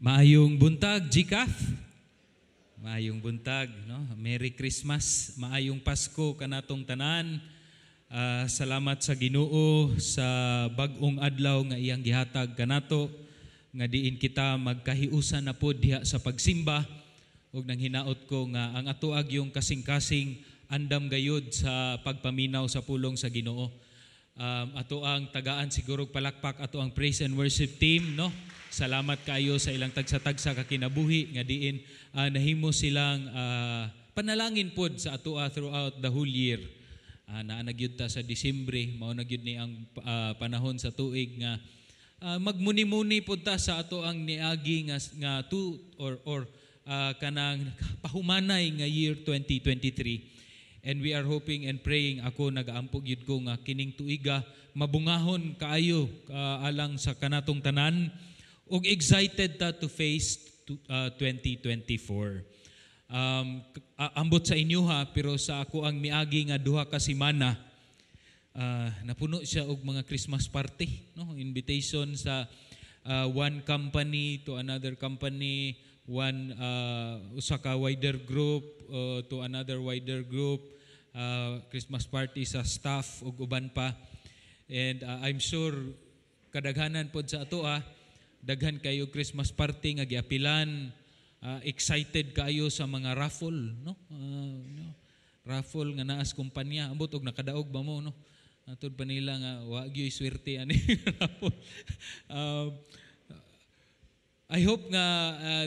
Maayong buntag, GCAF. Maayong buntag, no? Merry Christmas, maayong Pasko kanatong tanan. Salamat sa Ginoo sa bag-ong adlaw nga iyang gihatag kanato nga diin kita magkahiusan na pod diha sa pagsimba, ug nang hinaot ko nga ang ato yung kasing-kasing andam gayud sa pagpaminaw sa pulong sa Ginoo. Ato ang tagaan siguro palakpak ato ang praise and worship team, no? Salamat kaayo sa ilang tagsa-tagsa ka kinabuhi nga diin nahimo silang panalangin pod sa atoa throughout the whole year. Naa na gyud ta sa Disyembre, mao na gyud ni ang panahon sa tuig nga magmuni-muni pod ta sa ato ang niagi nga two or kanang pahumanay nga year 2023. And we are hoping and praying, ako nagaampo gyud ko nga kining tuiga mabungahon kaayo alang sa kanatong tanan ug excited ta to face 2024. Ambot sa inyo ha, pero sa ako ang miagi nga 2 ka semana, napuno siya og mga Christmas party, no? Invitation sa one company to another company, one usa ka wider group to another wider group, Christmas party sa staff ug uban pa. And I'm sure kadaghanan pod sa ato daghan kayo Christmas party nga giapilan, excited kaayo sa mga raffle, no? No? Raffle nga naa sa kumpanya, ambot og nakadaog ba mo, no? Atud pa nila nga wa gyud swerte ani raffle. I hope nga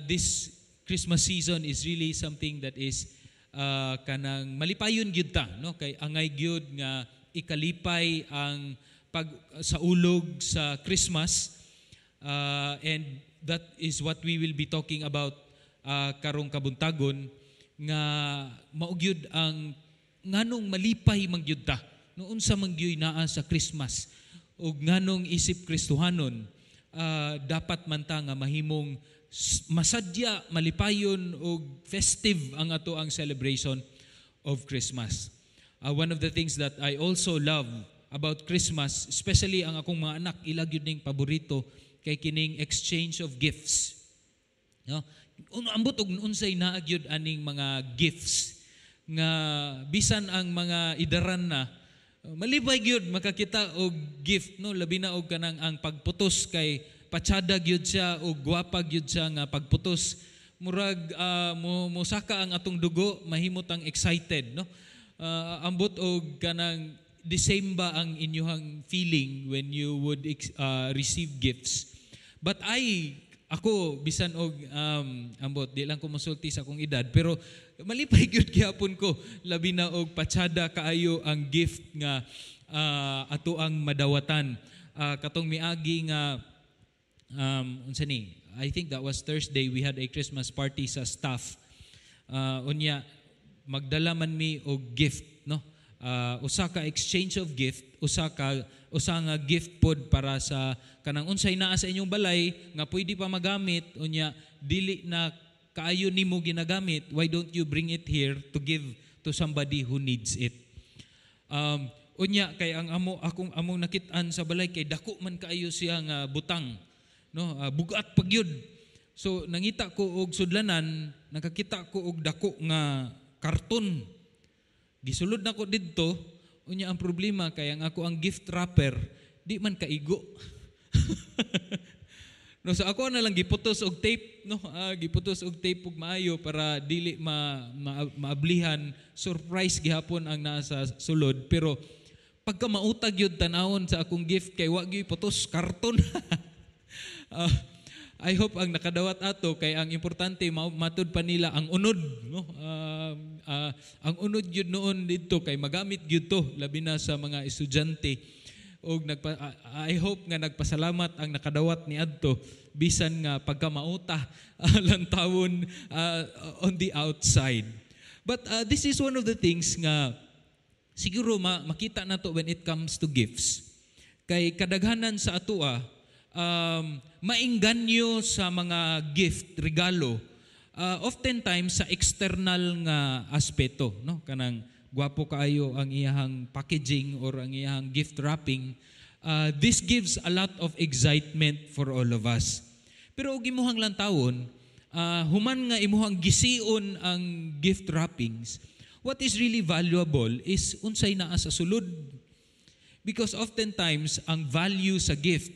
this Christmas season is really something that is kanang malipayon gyud ta, no? Kay angay gyud nga ikalipay ang pag sa ulog sa Christmas, and that is what we will be talking about karong kabuntagon, nga mao gyud ang nganong malipay man gyud ta, no? Unsa man gyud naa sa Christmas ug nganong isip Kristohanon dapat man ta nga mahimong masadya malipayon og festive ang ato ang celebration of Christmas. One of the things that I also love about Christmas, especially ang akong mga anak, ila gyud ning paborito kay kining exchange of gifts. No? Ambot og unsay naa gyud aning mga gifts nga bisan ang mga idaran na malipay gyud makakita og gift, no? Labi na og kanang ang pagputos kay patsada gyud siya og gwapa gyud siya nga pagputos, murag mo mosaka ang atong dugo, mahimot ang excited, no? Ambot og kanang the same ba ang inyuhang feeling when you would receive gifts? But I ako bisan og ambot di lang ko mosulti sa akong edad, pero malipay gyud gihapon ko, labi na og patsada kaayo ang gift nga ato ang madawatan. Katong miagi nga unsa ni, I think that was Thursday, we had a Christmas party sa staff. Unya magdala man mi og gift, no? Usa ka exchange of gift, usa nga gift pod para sa kanang unsay naa sa inyong balay nga pwede pa magamit, unya dili na kaayo nimo ginagamit, why don't you bring it here to give to somebody who needs it? Unya kay ang amo akong among nakit-an sa balay kay dako man kaayo siya nga butang, no? Bugat pa gyud. So nangita ko og sudlanan, nakakita ko og dako nga karton. Gisulod nako didto. Unya ang problema kay ang ako ang gift wrapper di man kaigo. No, so ako na lang giputos og tape, no? Giputos og tape og maayo para dili ma maablihan. Surprise gihapon ang nasa sulod, pero pagka mautag yun tanawon sa akong gift kay wa gyud putos karton. I hope ang nakadawat ato, kay ang importante matud pa nila ang unod, no? Ang unod gyud noon didto kay magamit gyud to, labi na sa mga estudyante, og I hope nga nagpasalamat ang nakadawat ni adto bisan nga pagka mauta lantawon on the outside. But this is one of the things nga siguro makita nato when it comes to gifts. Kay kadaghanan sa atoa maingganyo sa mga gift, regalo, oftentimes sa external nga aspeto, no? Kanang gwapo kaayo ang iyahang packaging or ang iyahang gift wrapping. This gives a lot of excitement for all of us. Pero og imuhang lantawon, human nga imuhang gision ang gift wrappings, what is really valuable is unsay naa sa sulod. Because oftentimes, ang value sa gift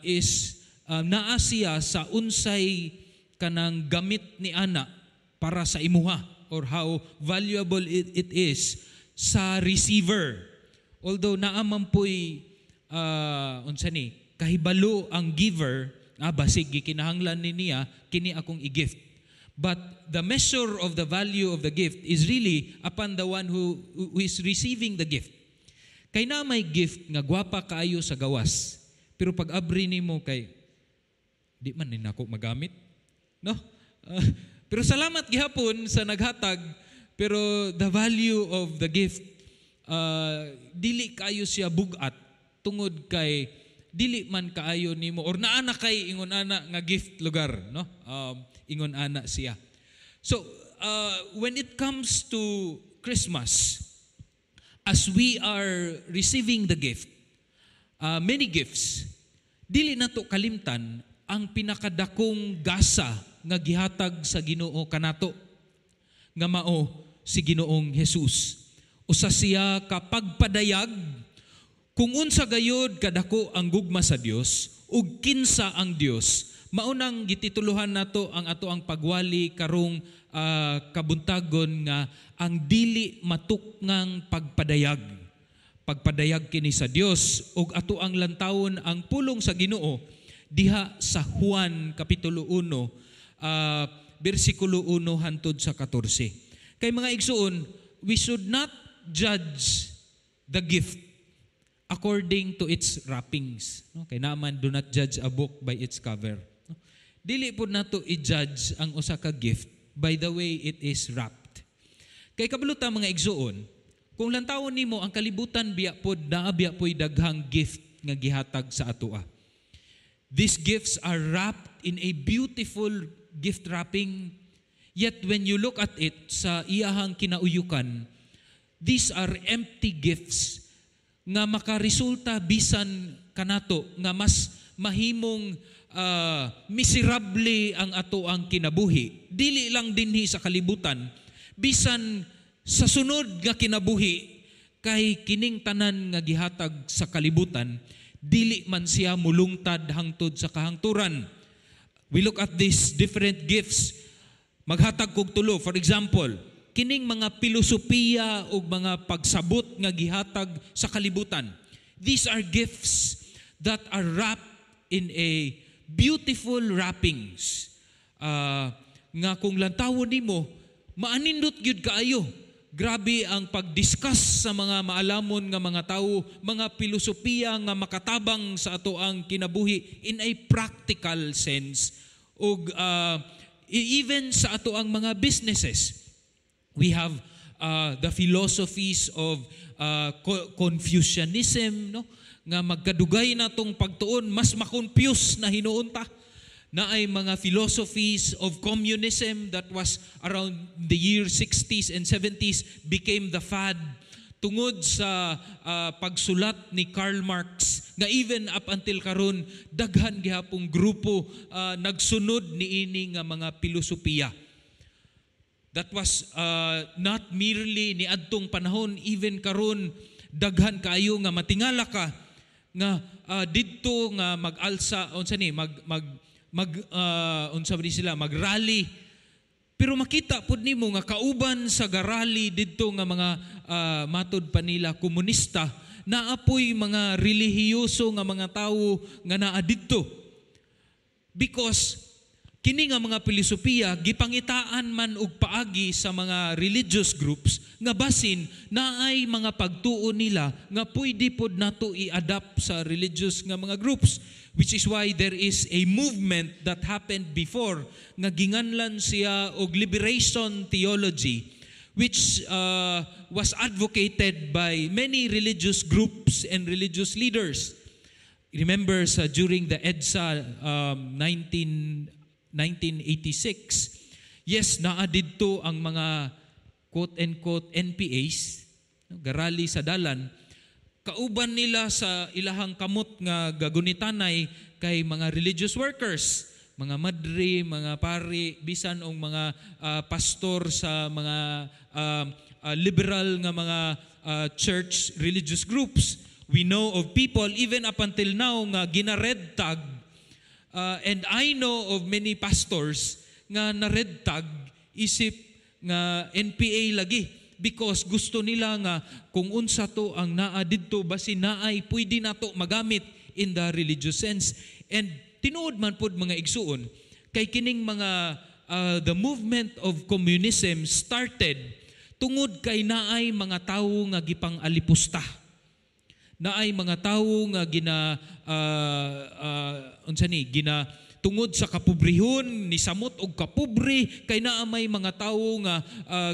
is naa siya sa unsay kanang gamit ni ana para sa imuha or how valuable it is sa receiver. Although naa man po'y unsa ni kahibalo ang giver, basig gikinahanglan ni niya kini akong i-gift. But the measure of the value of the gift is really upon the one who is receiving the gift. Kay na may gift nga gwapa kaayo sa gawas, pero pag abri nimo kay di man ni nako magamit. No? Pero salamat gihapon sa naghatag, pero the value of the gift dili kaayo siya bugat tungod kay dili man kaayo nimo or naa na kay ingon ana nga gift lugar, no? Ingon ana siya. So when it comes to Christmas, as we are receiving the gift, many gifts, dili nato kalimtan ang pinakadakong gasa nga gihatag sa Ginoo kanato nga mao si Ginoong Jesus. Usa siya ka pagpadayag kung unsa gayod kadako ang gugma sa Dios ug kinsa ang Dios. Mao nang gitituluhan nato ang ato ang pagwali karong kabuntagon nga ang dili matukngang pagpadayag. Pagpadayag kini sa Dios ug ato ang lantawon ang pulong sa Ginoo diha sa Juan kapitulo 1, bersikulo 1 hantod sa 14. Kay mga igsuon, we should not judge the gift according to its wrappings. No? Kay naman, do not judge a book by its cover. No? Dili po nato i-judge ang usa ka gift by the way it is wrapped. Kay kabalo ta, mga igsuon, kung lantawon nimo ang kalibutan biya pod, naa biya po'y daghang gift nga gihatag sa atoa. These gifts are wrapped in a beautiful gift wrapping. Yet when you look at it sa iyahang kinauyukan, these are empty gifts nga makaresulta bisan kanato nga mas mahimong miserable ang ato ang kinabuhi. Dili lang dinhi sa kalibutan, bisan sa sunod nga kinabuhi, kay kining tanan nga gihatag sa kalibutan dili man siya mulungtad hangtod sa kahangturan. We look at these different gifts. Maghatag kog tulo. For example, kining mga pilosopiya ug mga pagsabot nga gihatag sa kalibutan. These are gifts that are wrapped in a beautiful wrappings. Nga kung lantawon nimo, maanindot gyud kaayo. Grabe ang pag-discuss sa mga maalamon nga mga tawo, mga pilosopiya nga makatabang sa ato ang kinabuhi in a practical sense ug even sa ato ang mga businesses. We have the philosophies of Confucianism, no? Nga magkadugay na tong pagtuon, mas makonfuse na hinuon ta. Na ay mga philosophies of communism that was around the year 60s and 70s became the fad tungod sa pagsulat ni Karl Marx nga even up until karon daghan gihapong grupo nagsunod niini nga mga pilosopiya. That was not merely ni adtong panahon, even karon daghan kaayo nga matingala ka nga didto nga mag-alsa, unsa ni mag mag mag unsa ba ni sila, mag-rally, pero makita pud nimo nga kauban sa garally didto nga mga matud pa nila komunista, naapoy mga relihiyoso nga mga tawo nga naa didto, because kini nga mga filosofiya gipangitaan man og paagi sa mga religious groups nga basin naay mga pagtuo nila nga pwede pod nato i-adapt sa religious nga mga groups, which is why there is a movement that happened before nga ginganlan siya og liberation theology, which was advocated by many religious groups and religious leaders. Remember sa during the EDSA 1986, yes, naa didto ang mga quote-unquote NPAs, no, garally sa dalan. Kauban nila sa ilahang kamot nga gagunitanay kay mga religious workers, mga madre, mga pari, bisan og mga pastor sa mga liberal nga mga church religious groups. We know of people even up until now nga gina-red tag, and I know of many pastors nga na red tag isip nga NPA lagi because gusto nila nga kung unsa to ang naa didto, basin naay pwede nato magamit in the religious sense. And tinuod man pod, mga igsuon, kay kining mga the movement of communism started tungod kay naay mga tawo nga gipang alipusta, naay mga tawo nga gina unsa ni gina tungod sa kapobrehon ni samot og kapobre, kay naa may mga tawo nga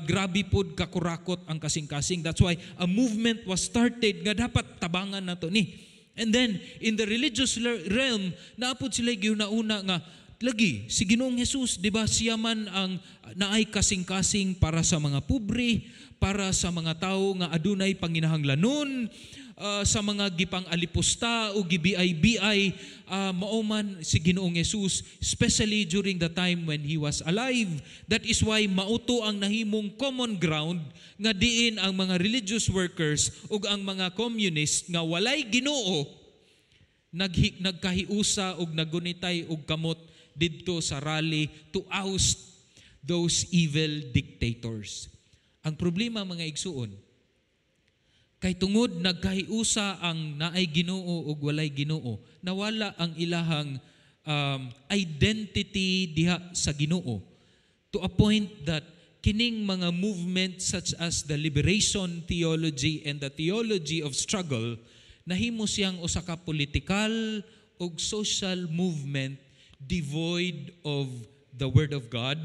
grabe pod kakurakot ang kasing-kasing. That's why a movement was started nga dapat tabangan nato ni. And then in the religious realm, naa pod sila giuna-una nga lagi si Ginoong Jesus, di ba, siya man ang naay kasing-kasing para sa mga pobre, para sa mga tawo nga adunay panginahanglanon, sa mga gipang alipusta o gibiay-biay, mao man si Ginoong Jesus, especially during the time when he was alive. That is why mao to ang nahimong common ground nga diin ang mga religious workers ug ang mga communist nga walay Ginoo nagkahiusa og nagunitay og kamot didto sa rally to oust those evil dictators. Ang problema, mga igsuon, kay tungod nagkahiusa ang naay Ginoo ug walay Ginoo, nawala ang ilahang identity diha sa Ginoo to a point that kining mga movement such as the liberation theology and the theology of struggle nahimo siyang usa ka political ug social movement devoid of the word of God.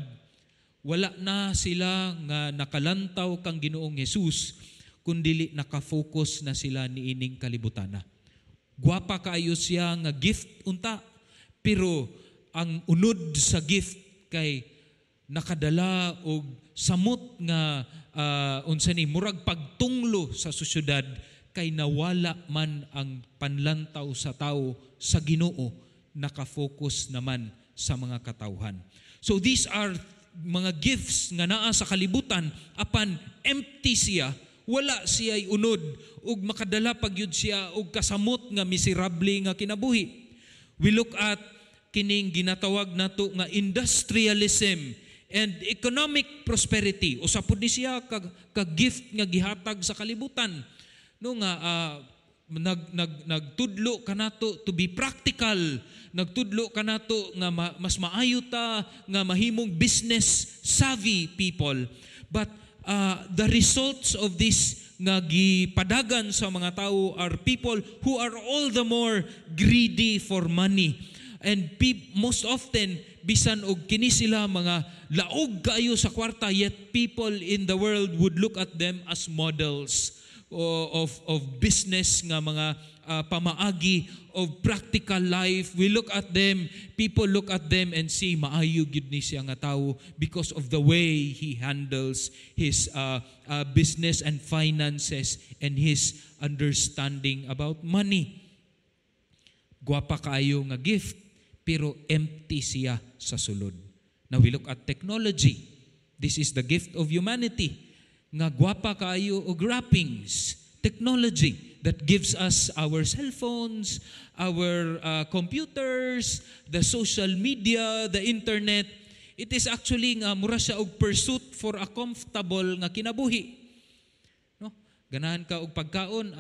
Wala na sila nga nakalantaw kang Ginoong Hesus, kundili naka-focus na sila niining kalibutana. Gwapa kaayo siya nga gift unta, pero ang unod sa gift kay nakadala og samot nga unsa ni murag pagtunglo sa sosyudad, kay nawala man ang panlantaw sa tao sa Ginoo, naka-focus naman sa mga katawhan. So these are mga gifts nga naa sa kalibutan, apan empty siya, wala siya unod ug makadala pa gyud siya og kasamot nga miserable nga kinabuhi. We look at kining ginatawag nato nga industrialism and economic prosperity. Usa pud ni siya ka gift nga gihatag sa kalibutan. No, nga nag nag nagtudlo kanato to be practical, nagtudlo kanato nga mas maayo ta nga mahimong business savvy people. But the results of this nga gipadagan sa mga tao are people who are all the more greedy for money. And most often, bisan og kini sila mga laog kaayo sa kwarta, yet people in the world would look at them as models of business nga mga pamaagi of practical life. We look at them, people look at them and see, maayo gyud ni siya nga tawo because of the way he handles his business and finances and his understanding about money. Gwapa kaayo nga gift, pero empty siya sa sulod. Now we look at technology. This is the gift of humanity. Nga gwapa kaayo og wrappings, technology that gives us our cell phones, our computers, the social media, the internet. It is actually nga mura siya og pursuit for a comfortable nga kinabuhi. No? Ganahan ka og pagkaon,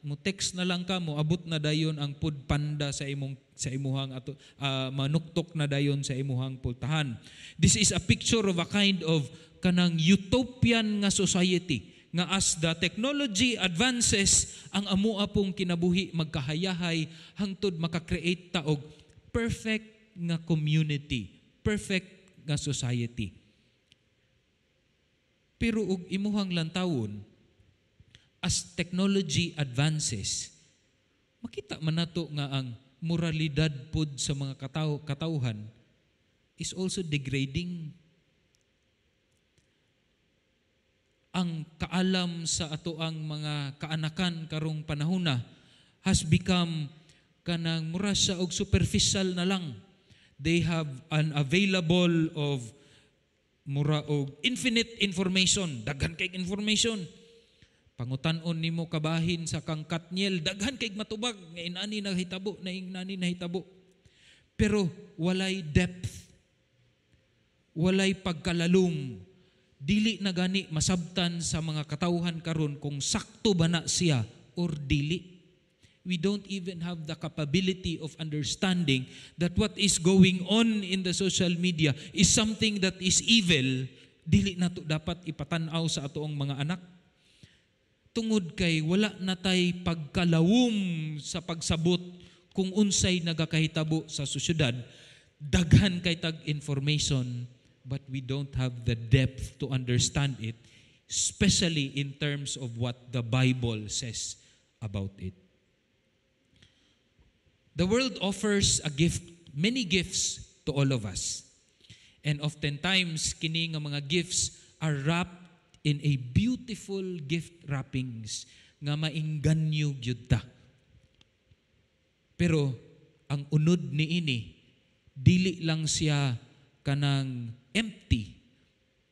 mo text na lang ka, mo abot na dayon ang Food Panda sa imuhang ato, manuktok na dayon sa imuhang pultahan. This is a picture of a kind of kanang utopian nga society nga as the technology advances, ang amoa pong kinabuhi magkahayahay hangtod maka-create ta og perfect nga community, perfect nga society. Pero og imuhang lantawon, as technology advances, makita man nato nga ang moralidad pod sa mga katawhan is also degrading. Ang Ang kaalam sa atoang mga kaanakan karong panahona has become kanang mura siya og superficial na lang. They have an available of mura og infinite information, daghan kay information. Pangutan-on nimo kabahin sa kang Katniel, daghan kay matubag nga inani nahitabo, na inani nahitabo. Pero walay depth, walay pagkalalom. Dili na gani masabtan sa mga katawhan karon kung sakto ba na siya or dili. We don't even have the capability of understanding that what is going on in the social media is something that is evil. Dili nato dapat ipatan-aw sa atoang mga anak. Tungod kay wala na tay pagkalawom sa pagsabot kung unsay nagakahitabo sa sosyedad, daghan kay tag information, but we don't have the depth to understand it, especially in terms of what the Bible says about it. The world offers a gift, many gifts to all of us. And oftentimes, kini nga mga gifts are wrapped in a beautiful gift wrappings nga maingganyo gyud ta. Pero ang unod niini, dili lang siya kanang empty.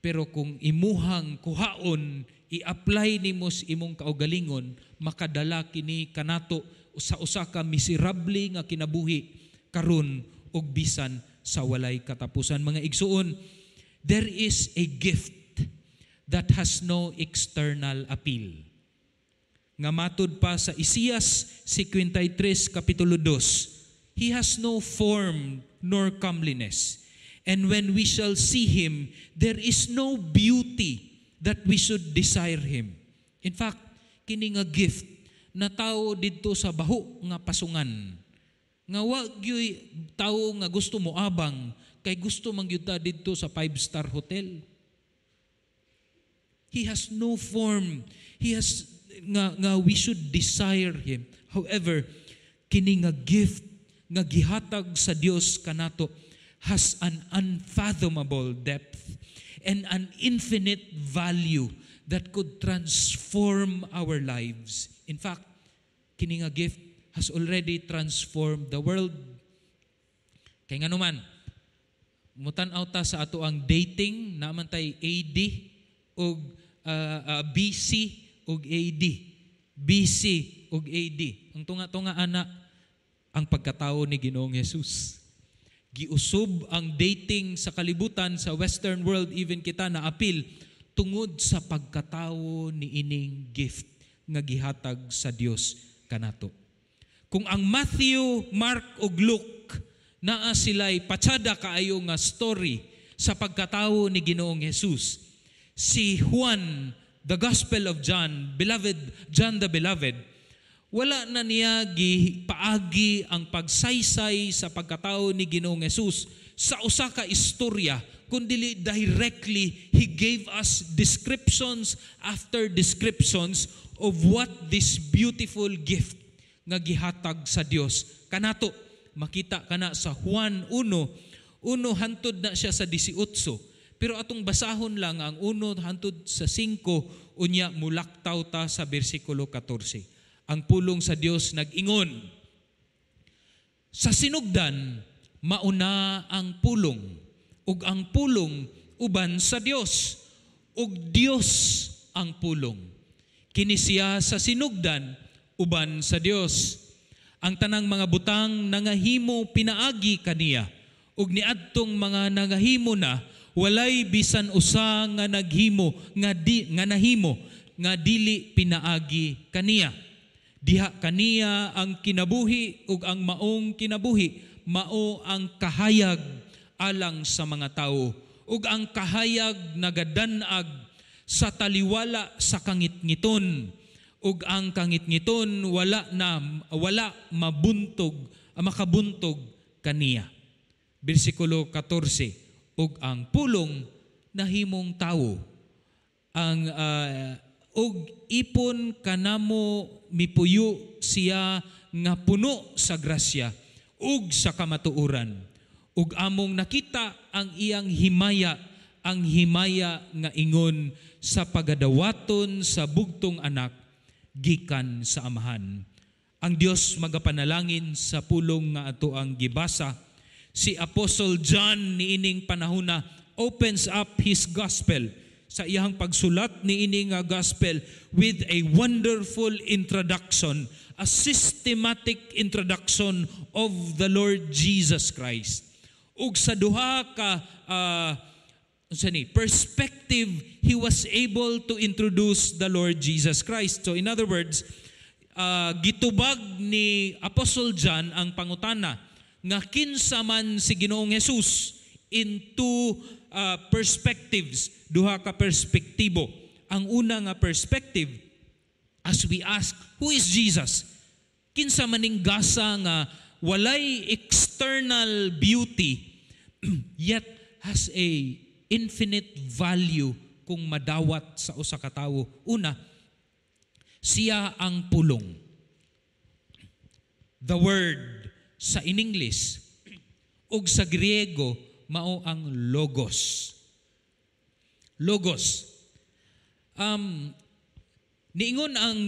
Pero kung imuhang kuhaon, i-apply nimo sa imong kaugalingon, makadala kini kanato sa usa ka miserable nga kinabuhi karon ug bisan sa walay katapusan. Mga igsuon, there is a gift that has no external appeal. Nga matud pa sa Isaias 53 Kapitulo 2, "He has no form nor comeliness. And when we shall see him, there is no beauty that we should desire him." In fact, kini nga gift natawo didto sa baho nga pasungan. Nga wa gyuy tawo nga gusto mo abang kay gusto man gyud ta didto sa five-star hotel. He has no form. He has nga we should desire him. However, kini nga gift nga gihatag sa Dios kanato has an unfathomable depth and an infinite value that could transform our lives. In fact, kini nga gift has already transformed the world. Kay nganuman, mutan-aw ta sa atoang dating, naa man tay AD ug BC ug AD. BC ug AD. Ang tunga-tunga ana ang pagkatao ni Ginoong Jesus. Giusob ang dating sa kalibutan, sa Western world, even kita na apil tungod sa pagkatao ni ining gift nga gihatag sa Dios kanato. Kung ang Matthew, Mark ug Luke naa sila'y patsada kaayo nga story sa pagkatao ni Ginoong Jesus, si Juan, the Gospel of John, beloved John the Beloved, wala na niya gipaagi ang pagsaysay sa pagkatao ni Ginoong Jesus sa usa ka istorya, kundi directly he gave us descriptions after descriptions of what this beautiful gift nga gihatag sa Dios kanato. Makita kana sa Juan 1, 1 hantod na siya sa 18. Pero atong basahon lang ang 1 hantod sa 5, unya mulaktaw ta sa bersikulo 14. Ang pulong sa Dios nag-ingon, "Sa sinugdan mauna ang pulong, ug ang pulong uban sa Dios, ug Dios ang pulong. Kini siya sa sinugdan uban sa Dios. Ang tanang mga butang nangahimo pinaagi kaniya, ug niadtong mga nangahimo na walay bisan usa nga naghimo nga di nga nahimo nga dili pinaagi kaniya. Diha kaniya ang kinabuhi, ug ang maong kinabuhi mao ang kahayag alang sa mga tawo, ug ang kahayag nagadan-ag sa taliwala sa kangitngiton, ug ang kangitngiton wala mabuntog makabuntog kaniya." Bersikulo 14, "Ug ang pulong nahimong tawo ang ug ipon kanamo, mipuyo siya nga puno sa grasya ug sa kamatuoran. Ug among nakita ang iyang himaya, ang himaya nga ingon sa pagadawaton sa bugtong Anak gikan sa Amahan. Ang Dios magapanalangin sa pulong nga ato ang gibasa. Si Apostle John niining panahona opens up his gospel sa iyang pagsulat niini nga gospel with a wonderful introduction, a systematic introduction of the Lord Jesus Christ. Ug sa duha ka unsa ni perspective, he was able to introduce the Lord Jesus Christ. So in other words, gitubag ni Apostle John ang pangutana nga kinsa man si Ginoong Jesus in two perspectives, duha ka perspektibo. Ang una nga perspective, as we ask, "Who is Jesus?" Kinsa maning gasa nga walay external beauty yet has a infinite value kung madawat sa usa ka tawo? Una, siya ang Pulong. The Word sa in English ug sa Griego mao ang Logos. Logos. Niingon ang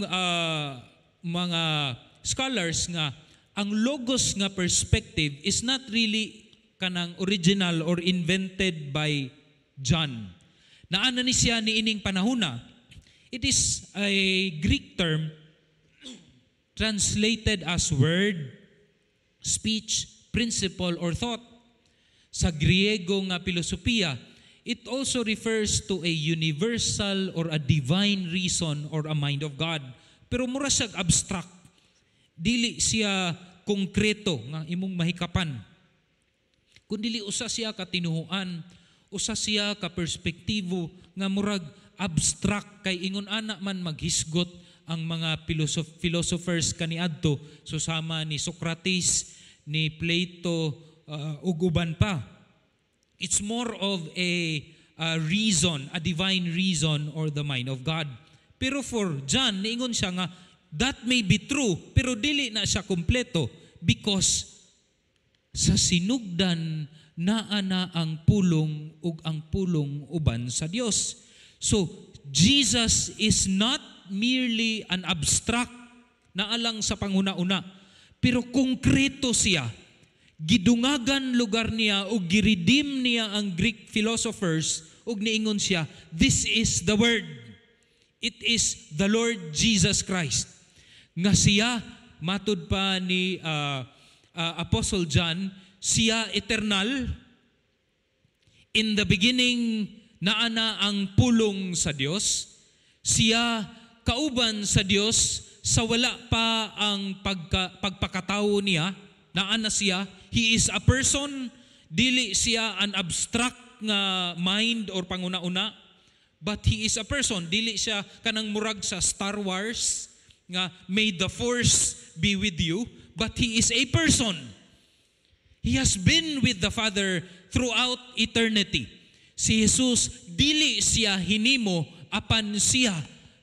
mga scholars nga ang logos nga perspective is not really kanang original or invented by John. Naana ni siya niining panahona. It is a Greek term translated as word, speech, principle, or thought. Sa Griego nga filosofiya, it also refers to a universal or a divine reason or a mind of God. Pero mura siya abstract. Dili siya konkreto nga imong mahikapan. Kun dili usa siya ka tinuhuan, usa siya ka perspektibo nga murag abstract kay ingon ana man maghisgot ang mga philosophers kaniadto, susama ni Socrates, ni Plato ug uban pa. It's more of a reason, a divine reason or the mind of God. Pero for John, niingon siya nga that may be true, pero dili na siya kompleto because sa sinugdan naa na ang Pulong ug ang Pulong uban sa Dios. So Jesus is not merely an abstract na alang sa panguna-una, pero konkreto siya. Gidungagan lugar niya ug giredeem niya ang Greek philosophers ug niingon siya, "This is the Word." It is the Lord Jesus Christ. Nga siya, matud pa ni Apostle John, siya eternal. In the beginning, naana ang Pulong sa Dios. Siya kauban sa Dios sa wala pa ang pagpakatao niya. Naana siya. He is a person. Dili siya an abstract nga mind or panguna-una. But he is a person. Dili siya kanang murag sa Star Wars nga "May the Force be with you." But he is a person. He has been with the Father throughout eternity. Si Jesus, dili siya hinimo apan siya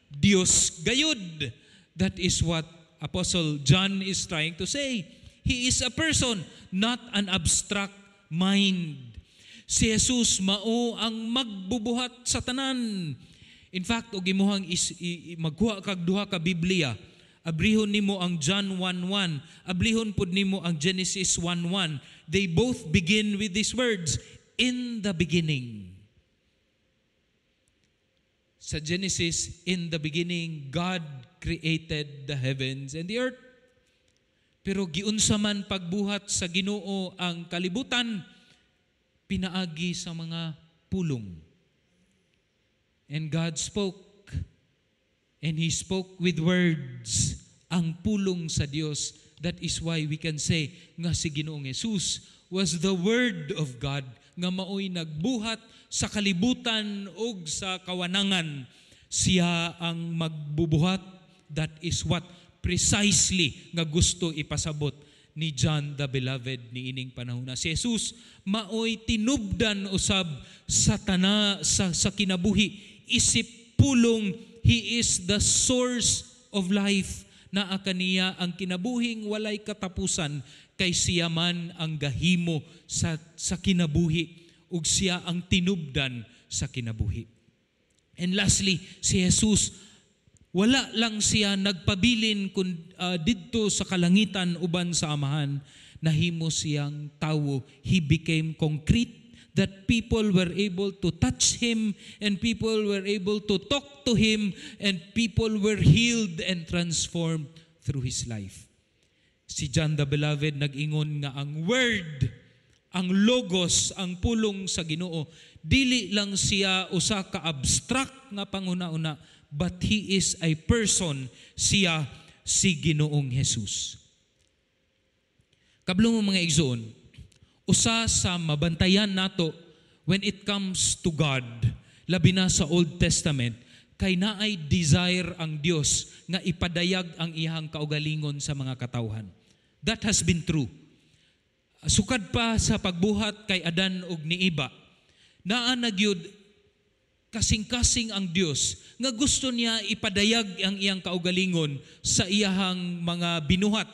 Dios gayud. That is what Apostle John is trying to say. He is a person, not an abstract mind. Si Jesus mao ang magbubuhat sa tanan. In fact, og imuhang magkuha kag duha ka Biblia, abrihon nimo ang John 1:1, abrihon pud nimo ang Genesis 1:1. They both begin with these words, "In the beginning." Sa Genesis, "In the beginning, God created the heavens and the earth." Pero giunsa man pagbuhat sa Ginoo ang kalibutan? Pinaagi sa mga pulong. And God spoke, and He spoke with words, ang pulong sa Dios. That is why we can say nga si Ginoong Jesus was the Word of God nga maoy nagbuhat sa kalibutan ug sa kawanangan. Siya ang magbubuhat. That is what precisely nga gusto ipasabot ni John the Beloved niining panahon na. Si Jesus maoy tinubdan usab sa tana sa kinabuhi isip pulong. He is the source of life. Naa kaniya ang kinabuhing walay katapusan kay siya man ang gahimo sa kinabuhi ug siya ang tinubdan sa kinabuhi. And lastly, si Jesus, wala lang siya nagpabilin kun didto sa kalangitan uban sa Amahan, nahimo siyang tawo. He became concrete that people were able to touch him and people were able to talk to him and people were healed and transformed through his life. Si John the Beloved nag-ingon nga ang Word, ang Logos, ang pulong sa Ginoo, dili lang siya usa ka abstract nga panghuna-una, but he is a person, siya si Ginoong Jesus. Kabalo mo, mga igsoon, usa sa mabantayan nato when it comes to God, labi na sa Old Testament, kay naay desire ang Dios nga ipadayag ang iyang kaugalingon sa mga katawhan. That has been true. Sukad pa sa pagbuhat kay Adan ug ni Eva, naa na gyud kasing-kasing ang Dios nga gusto niya ipadayag ang iyang kaugalingon sa iyahang mga binuhat.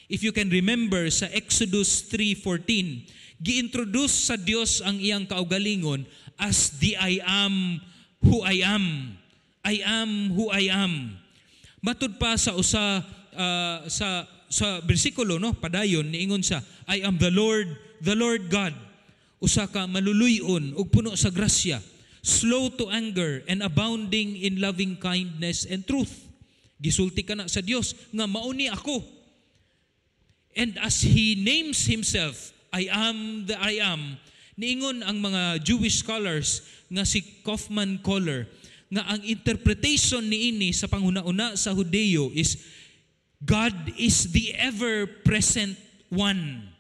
If you can remember, sa Exodus 3:14, gi-introduce sa Dios ang iyang kaugalingon as the "I Am Who I Am." "I Am Who I Am." Matud pa sa usa sa bersikulo, no, padayon niingon siya, "I am the Lord, the Lord God, usa ka maluluy-on ug puno sa grasya, slow to anger and abounding in loving kindness and truth." Gisulti kana sa Dios nga mauni ako. And as he names himself, "I Am the I Am," niingon ang mga Jewish scholars nga si Kaufman Kohler nga ang interpretation niini sa panghuna-una sa Hudeo is God is the ever-present one.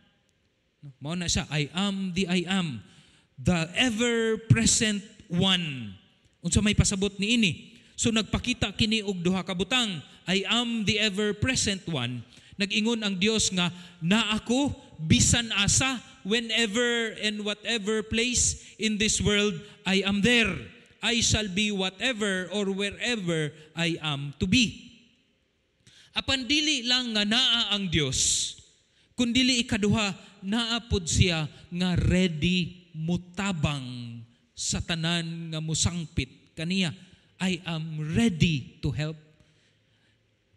Mao na siya, "I Am the I Am," the ever-present one. Unsa may pasabot niini? So nagpakita kini og duha ka butang. "I am the ever-present one." Nag-ingon ang Dios nga naa ako bisan asa, whenever and whatever place in this world, I am there. I shall be whatever or wherever I am to be. Apan dili lang nga naa ang Dios, kundili ikaduha, naa pod siya nga ready mutabang sa tanan nga musangpit kaniya. I am ready to help.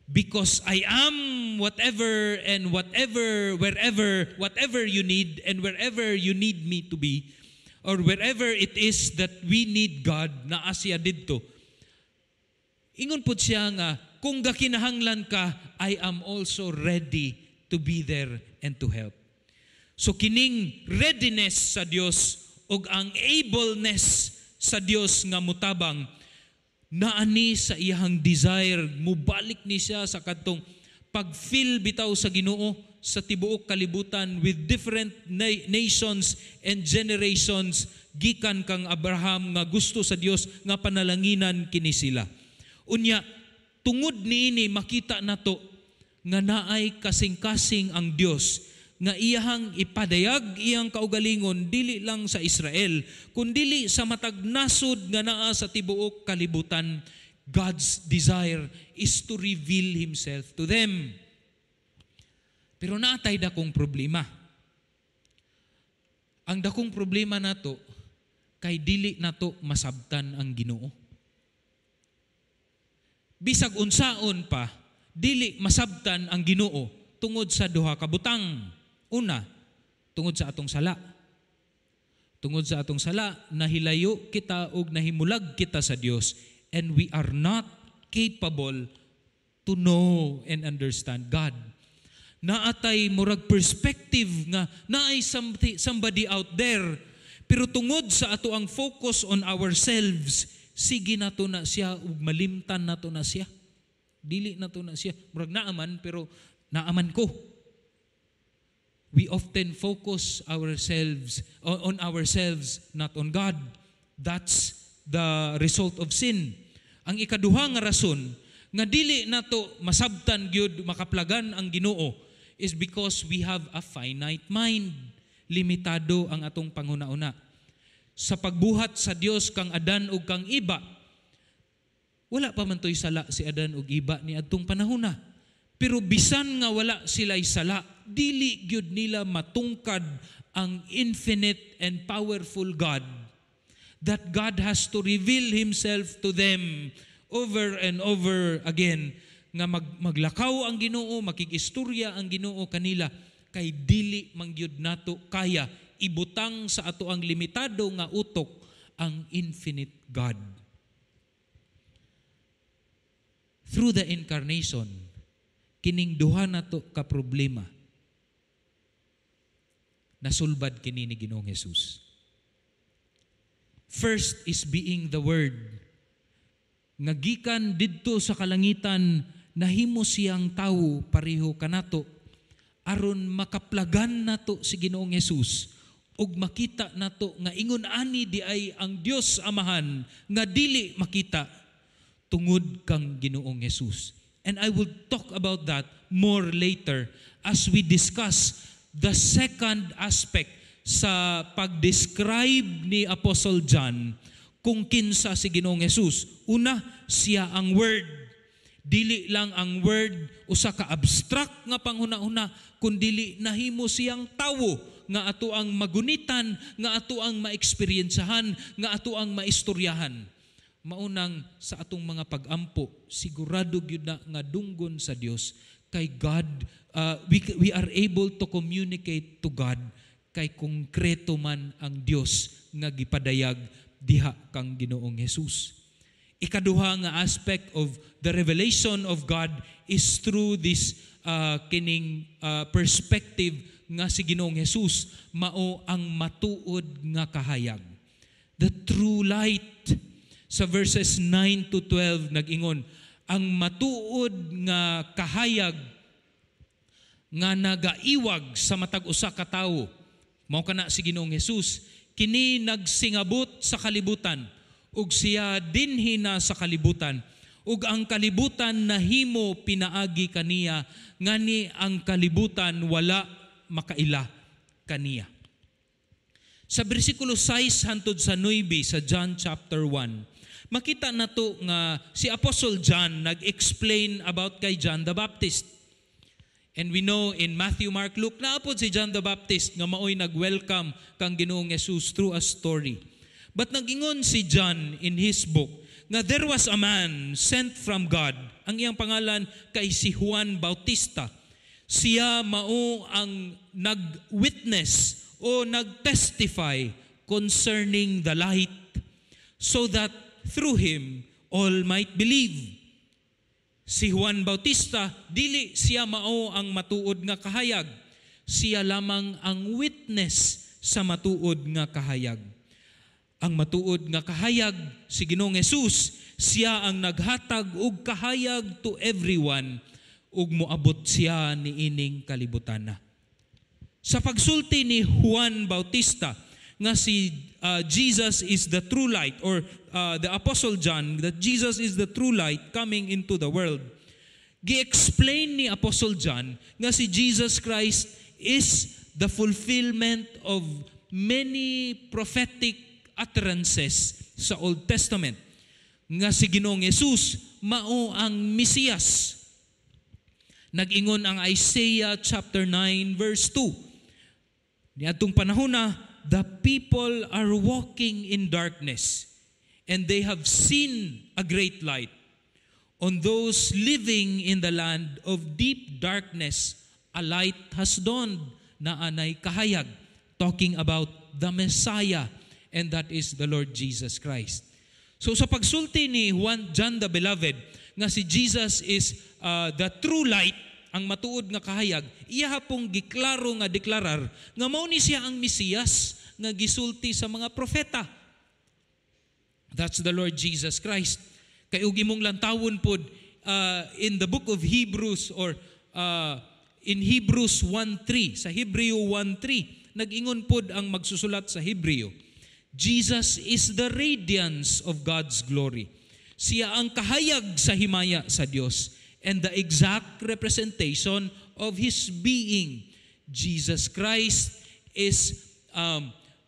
Because I am whatever and whatever, wherever, whatever you need and wherever you need me to be, or wherever it is that we need God, naa siya didto. Ingon pud siya nga, kung gakinahanglan ka, I am also ready to be there and to help. So kining readiness sa Dios ug ang ableness sa Dios nga mutabang, naani sa iyahang desire, mubalik ni siya sa kadtong pag-fill bitaw sa Ginoo sa tibuok kalibutan with different nations and generations gikan kang Abraham nga gusto sa Dios nga panalanginan kini sila. Unya tungod niini, makita nato nga naay kasing-kasing ang Dios nga iyahang ipadayag iyang kaugalingon dili lang sa Israel kundili sa matag nasod nga naa sa tibuok kalibutan. God's desire is to reveal himself to them. Pero naatay dakong problema. Ang dakong problema nato kay dili nato masabtan ang Ginoo. Bisag unsaon pa, dili masabtan ang Ginoo tungod sa duha ka butang. Una, tungod sa atong sala. Tungod sa atong sala, nahilayo kita ug nahimulag kita sa Dios and we are not capable to know and understand God. Naatay murag perspective nga naay somebody out there, pero tungod sa ato ang focus on ourselves, sige nato na siya ug malimtan nato na siya. Dili nato na siya. Murag naaman, pero naaman ko. We often focus ourselves on ourselves, not on God. That's the result of sin. Ang ikaduha nga rason nga dili nato masabtan gyud, makaplagan ang Ginoo is because we have a finite mind. Limitado ang atong panghuna-una. Sa pagbuhat sa Dios kang Adan ug kang Eva, wala pa man to'y sala si Adan ug Eva ni adtong panahona. Pero bisan nga wala sila'y sala, dili gyud nila matungkad ang infinite and powerful God. That God has to reveal Himself to them over and over again nga maglakaw ang Ginoo, makig-istorya ang Ginoo kanila kay dili man gyud nato kaya ibutang sa ato ang limitado nga utok ang infinite God. Through the incarnation, kining duha nato ka problema nasulbad kini ni Ginoong Hesus. First is being the Word. Nga gikan didto sa kalangitan, nahimo siyang tawo pareho kanato aron makaplagan nato si Ginoong Hesus ug makita nato nga ingon ani di ay ang Dios Amahan nga dili makita tungod kang Ginoong Hesus. And I will talk about that more later as we discuss the second aspect sa pag-describe ni Apostle John kung kinsa si Ginoong Hesus. Una, siya ang Word. Dili lang ang Word usa ka abstract nga panghuna-huna, kundili nahimo siyang tawo nga ato ang magunitan, nga ato ang maeksperiensyahan, nga ato ang maistoryahan. Maunang sa atong mga pag-ampo, sigurado gyud na nga dunggon sa Dios kay God, we are able to communicate to God kay konkreto man ang Dios nga gipadayag diha kang Ginoong Hesus. Ikaduha nga aspect of the revelation of God is through this kining perspective nga si Ginoong Hesus mao ang matuod nga kahayag. The true light. Sa verses 9 to 12 nag-ingon, ang matuod nga kahayag nga nagaiwag sa matag usa ka tawo, mao kana si Ginoong Hesus, kini nagsingabot sa kalibutan ug siya dinhi na sa kalibutan ug ang kalibutan nahimo pinaagi kaniya, ngani ang kalibutan wala makaila kaniya. Sa bersikulo 6 hantod sa 9 sa John chapter 1, makita nato nga si Apostle John nag-explain about kay John the Baptist. And we know in Matthew, Mark, Luke, naapod si John the Baptist nga maoy nag-welcome kang Ginoong Hesus through a story. But nagingon si John in his book nga there was a man sent from God. Ang iyang pangalan kay si Juan Bautista. Siya mao ang nag-witness o nag-testify concerning the light so that through him all might believe. Si Juan Bautista, dili siya mao ang matuod nga kahayag. Siya lamang ang witness sa matuod nga kahayag. Ang matuod nga kahayag, si Ginoong Hesus, siya ang naghatag og kahayag to everyone ug moabot siya niining kalibutan na. Sa pagsulti ni Juan Bautista nga si Jesus is the true light, or the Apostle John, that Jesus is the true light coming into the world, gi-explain ni Apostle John nga si Jesus Christ is the fulfillment of many prophetic utterances sa Old Testament. Nga si Ginoong Hesus mao ang Mesiyas. Nag-ingon ang Isaiah chapter 9 verse 2. Niadtong panahon na, the people are walking in darkness and they have seen a great light. On those living in the land of deep darkness, a light has dawned, na anay kahayag. Talking about the Messiah, and that is the Lord Jesus Christ. So sa pagsulti ni Juan, John the Beloved, nga si Jesus is the true light, ang matuod nga kahayag, iya pong giklaro nga deklarar nga mao ni siya ang Mesiyas nga gisulti sa mga propeta. That's the Lord Jesus Christ. Kay ug imong lantawon pod in the book of Hebrews or in Hebrews 1:3, sa Hebreo 1:3, nag-ingon pod ang magsusulat sa Hebreo, Jesus is the radiance of God's glory. Siya ang kahayag sa himaya sa Dios and the exact representation of His being. Jesus Christ is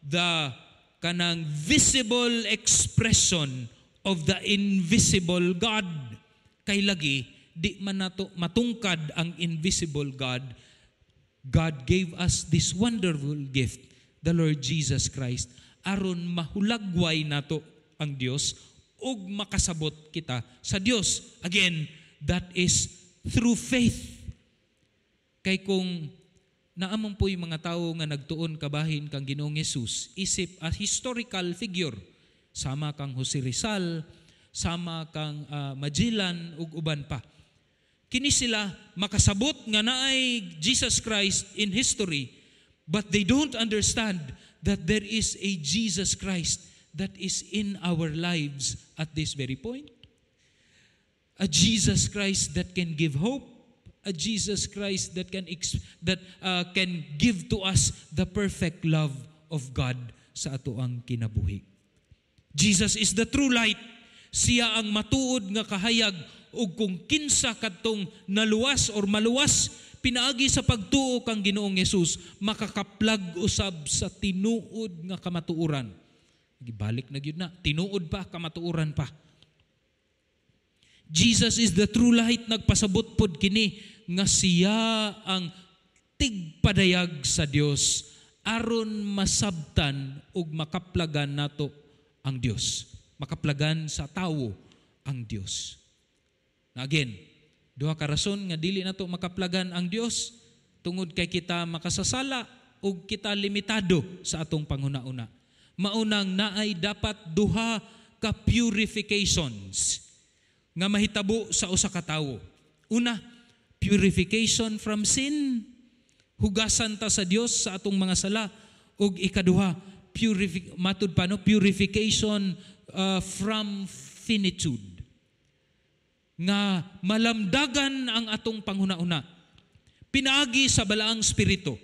the kanang visible expression of the invisible God. Kay lagi, di man nato matungkad ang invisible God. God gave us this wonderful gift, the Lord Jesus Christ, aron mahulagway nato ang Dios ug makasabot kita sa Dios. Again, that is through faith. Kay kung naa man po'y mga tawo nga nagtuon kabahin kang Ginoong Hesus isip a historical figure sama kang Jose Rizal, sama kang Magellan ug uban pa. Kini sila makasabot nga naay Jesus Christ in history, but they don't understand that there is a Jesus Christ that is in our lives at this very point. A Jesus Christ that can give hope, a Jesus Christ that can give to us the perfect love of God sa atoang kinabuhi. Jesus is the true light. Siya ang matuod nga kahayag ug kung kinsa kadtong naluwas or maluwas pinaagi sa pagtuo kang Ginoong Hesus, makakaplag usab sa tinuod nga kamatuoran. Gibalik na gyud na, tinuod pa, kamatuoran pa. Jesus is the true light. Nagpasabot pod kini nga siya ang tigpadayag sa Dios aron masabtan ug makaplagan nato ang Dios. Makaplagan sa tawo ang Dios. Na again, duha ka rason nga dili nato makaplagan ang Dios: tungod kay kita makasasala ug kita limitado sa atong panghuna-una. Maunang naay dapat duha ka purifications nga mahitabo sa usa ka tawo. Una, purification from sin. Hugasan ta sa Dios sa atong mga sala. Ug ikaduha, matud pa, no, purification from finitude. Nga malamdagan ang atong panghuna-una pinaagi sa Balaang Espiritu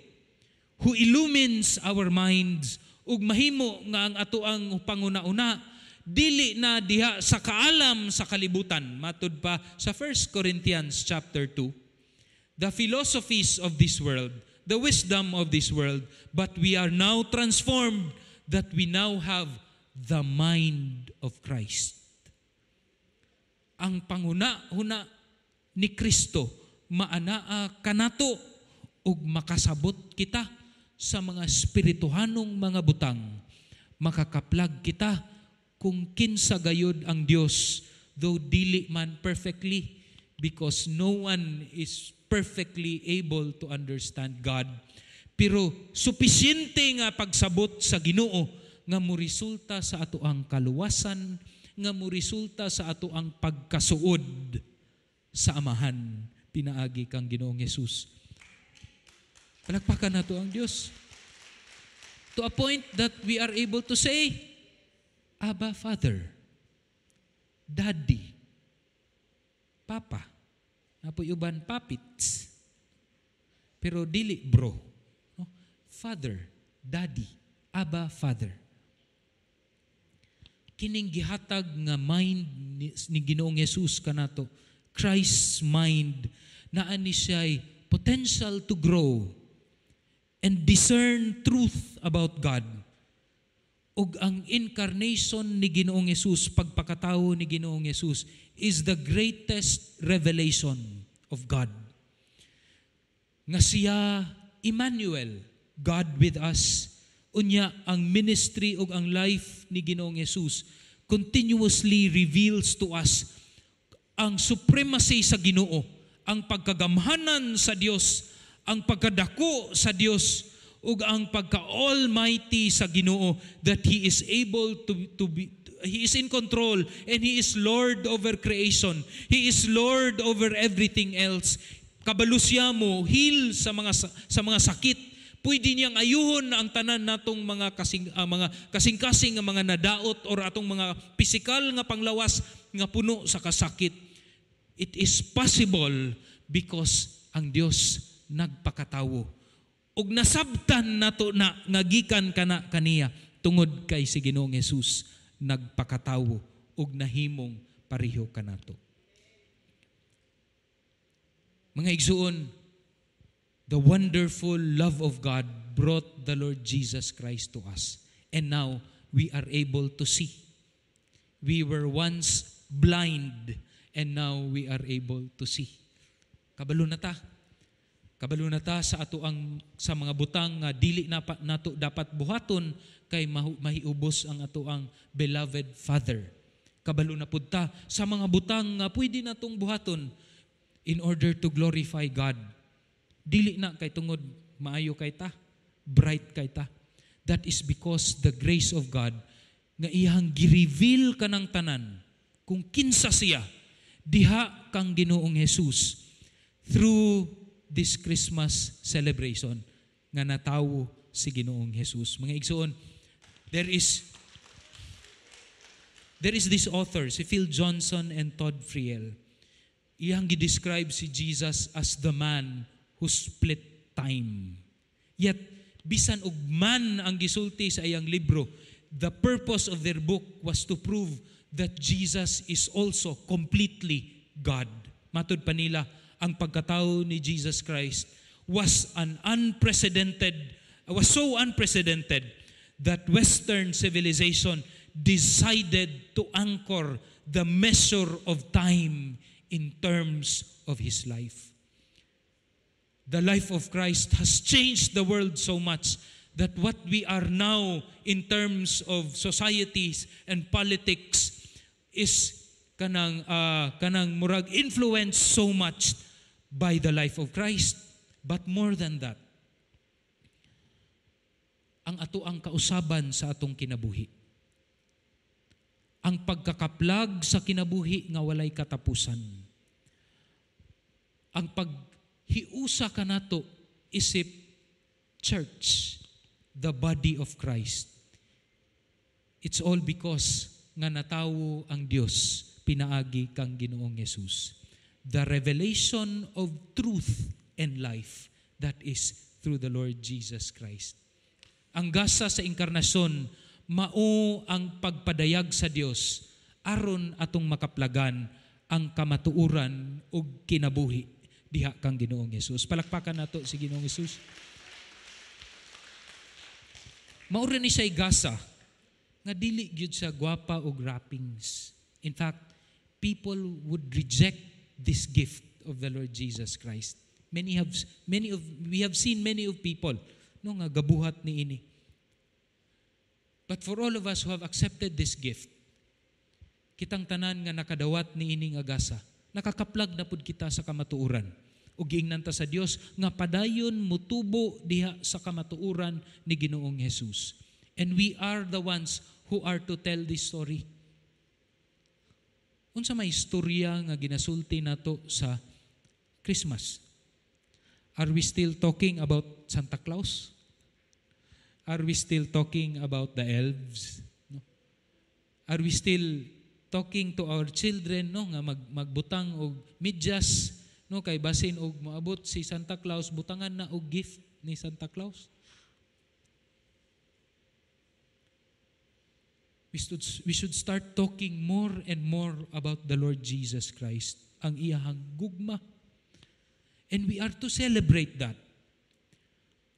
who illumines our minds ug mahimo nga ang atoang panghuna-una dili na diha sa kaalam sa kalibutan, matud pa sa 1 Corinthians chapter 2, the philosophies of this world, the wisdom of this world, but we are now transformed that we now have the mind of Christ. Ang panghuna-huna ni Kristo maanaa kanato ug makasabot kita sa mga espirituhanong mga butang. Makakaplag kita kung kinsa gayud ang Dios, though dili man perfectly, because no one is perfectly able to understand God, pero supisyente nga pagsabot sa Ginoo nga moresulta sa atoang kaluwasan, nga moresulta sa atoang pagkasuod sa Amahan pinaagi kang Ginoong Hesus. Palakpakan nato ang Dios. To a point that we are able to say, "Abba Father, Daddy, Papa." Naa poy uban, papits. Pero dili bro. No? Father, Daddy, Abba Father. Kining gihatag nga mind ni Ginoong Hesus kanato, Christ's mind, naa ni siya'y potential to grow and discern truth about God. Ug ang incarnation ni Ginoong Hesus, pagpakatawo ni Ginoong Hesus, is the greatest revelation of God. Nga siya Emmanuel, God with us. Unya ang ministry ug ang life ni Ginoong Hesus continuously reveals to us ang supremacy sa Ginoo, ang pagkagamhanan sa Dios, ang pagkadako sa Dios ug ang pagka-almighty sa Ginoo, that he is able to be He is in control and He is Lord over creation. He is Lord over everything else. Kabalo siya mo heal sa mga sakit. Pwede niyang ayuhon ang tanan natong mga kasing-kasing nga mga nadaot or atong mga pisikal nga panglawas nga puno sa kasakit. It is possible because ang Dios nagpakatawo. Ug nasabtan nato na nga gikan kana kaniya tungod kay si Ginoong Hesus nagpakatawo ug nahimong pareho kanato. Mga igsuon, the wonderful love of God brought the Lord Jesus Christ to us. And now we are able to see. We were once blind and now we are able to see. Kabalo na ta. Kabalo na ta sa ato ang sa mga butang nga dili na pa, nato dapat buhaton kay mahiubos ang ato ang beloved Father. Kabalo na pud ta sa mga butang nga pwede natong buhaton in order to glorify God. Dili na kay tungod maayo kay ta, bright kay ta. That is because the grace of God nga iyang gi-reveal kanang tanan kung kinsa siya diha kang Ginoong Jesus through this Christmas celebration nga natawo si Ginoong Jesus. Mga igsoon, there is this author, si Phil Johnson and Todd Friel. Iyang gi-describe si Jesus as the man who split time. Yet, bisan og man ang gisulti sa iyang libro, the purpose of their book was to prove that Jesus is also completely God. Matud pa nila, ang pagkatao ni Jesus Christ was so unprecedented that Western civilization decided to anchor the measure of time in terms of his life. The life of Christ has changed the world so much that what we are now in terms of societies and politics is kanang murag influenced so much by the life of Christ. But more than that, ang ato ang kausaban sa atong kinabuhi. Ang pagkakaplag sa kinabuhi nga walay katapusan. Ang paghiusa kanato isip church, the body of Christ. It's all because nga natawo ang Dios pinaagi kang Ginoong Jesus. The revelation of truth and life, that is through the Lord Jesus Christ. Ang gasa sa inkarnasyon mao ang pagpadayag sa Dios aron atong makaplagan ang kamatuoran ug kinabuhi diha kang Ginoong Jesus. Palakpakan nato si Ginoong Jesus. Mao ni siya gasa nga dili gyud siya gwapa og wrappings. In fact, people would reject this gift of the Lord Jesus Christ. Many have many of we have seen many of people, no, nga gabuhat niini. But for all of us who have accepted this gift, kitang tanan nga nakadawat niini nga gasa, nakakaplag na pud kita sa kamatuoran. Ug giingnan ta sa Dios nga padayon mutubo diha sa kamatuoran ni Ginoong Jesus. And we are the ones who are to tell this story. Unsa may istorya nga ginasulti nato sa Christmas? Are we still talking about Santa Claus? Are we still talking about the elves? No? Are we still talking to our children, no, nga magbutang og medyas, no, kay basin og moabot si Santa Claus, butangan na og gift ni Santa Claus? We should start talking more and more about the Lord Jesus Christ, ang iyahang gugma. And we are to celebrate that.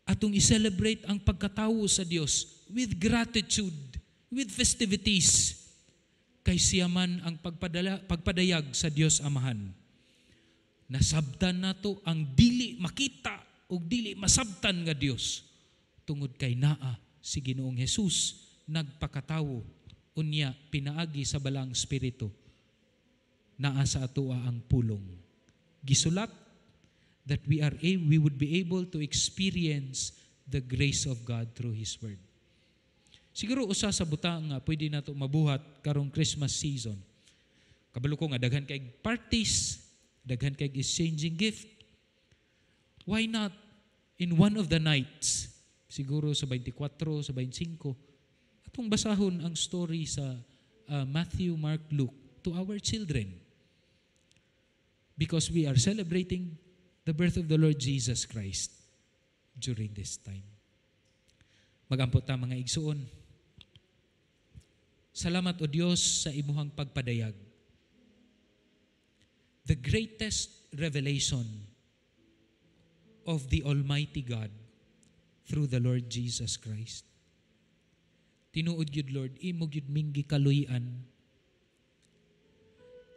Atong i-celebrate ang pagkatawo sa Dios with gratitude, with festivities. Kay siya man ang pagpadayag sa Dios Amahan. Nasabtan nato ang dili makita ug dili masabtan nga Dios tungod kay naa si Ginoong Jesus nagpakatawo, unya pinaagi sa Balaang Espiritu naa sa atoa ang pulong gisulat that we would be able to experience the grace of God through His Word. Siguro usa sa butang nga pwede nato mabuhat karong Christmas season. Kabalo ko nga daghan kay parties, daghan kay exchanging gift. Why not in one of the nights, siguro sa 24, sa 25, atong basahon ang story sa Matthew, Mark, Luke to our children? Because we are celebrating the birth of the Lord Jesus Christ during this time. Magampo ta, mga igsuon. Salamat, O Dios, sa imuhang pagpadayag. The greatest revelation of the Almighty God through the Lord Jesus Christ. Tinuod gyud, Lord, imo gyud ming gikaluy-an.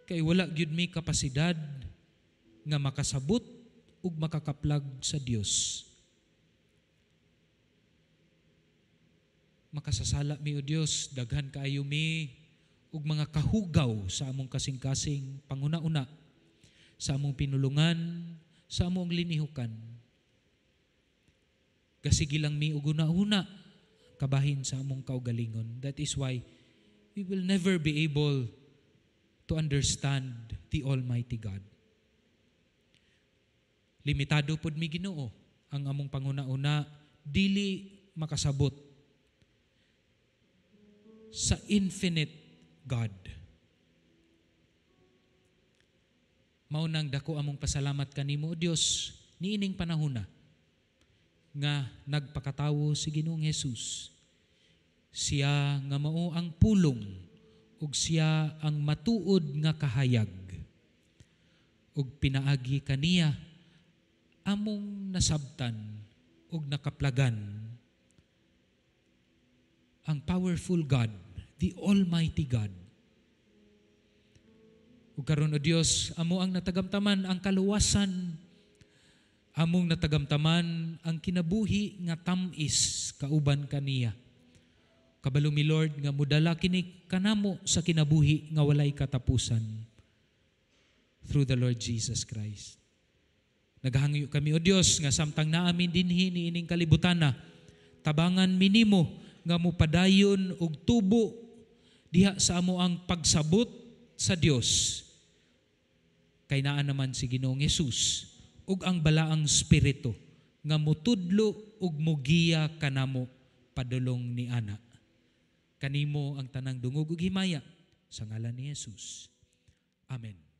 Kay wala gyud mi kapasidad nga makasabot ug makakaplag sa Dios. Makasasala mi, O Dios, daghan kaayo mi ug mga kahugaw sa among kasing-kasing, panguna-una sa among pinulungan, sa among linihukan. Gasigi lang mi og una-una kabahin sa among kaugalingon. That is why we will never be able to understand the Almighty God. Limitado pod mi, Ginoo, ang among panguna-una dili makasabot sa infinite God. Mao nang dako among pasalamat kanimo, O Dios, niining panahona nga nagpakatawo si Ginoong Hesus. Siya nga mao ang pulong ug siya ang matuod nga kahayag. Ug pinaagi kaniya among nasabtan ug nakaplagan ang powerful God, the Almighty God. Ug karon, O Dios, amo ang natagamtaman ang kaluwasan, among natagamtaman ang kinabuhi nga tam-is kauban kaniya. Kabalo mi, Lord, nga mudala kini kanamo sa kinabuhi nga walay katapusan through the Lord Jesus Christ. Naghangyo kami, O Dios, nga samtang naamin dinhi niining kalibutana, tabangan minimo nga mupadayon og tubo diha sa amo ang pagsabot sa Dios. Kay naa naman si Ginoong Hesus ug ang Balaang Espiritu nga mutudlo ug mugiya kanamo padulong ni ana. Kanimo ang tanang dungog ug himaya sa ngalan ni Jesus. Amen.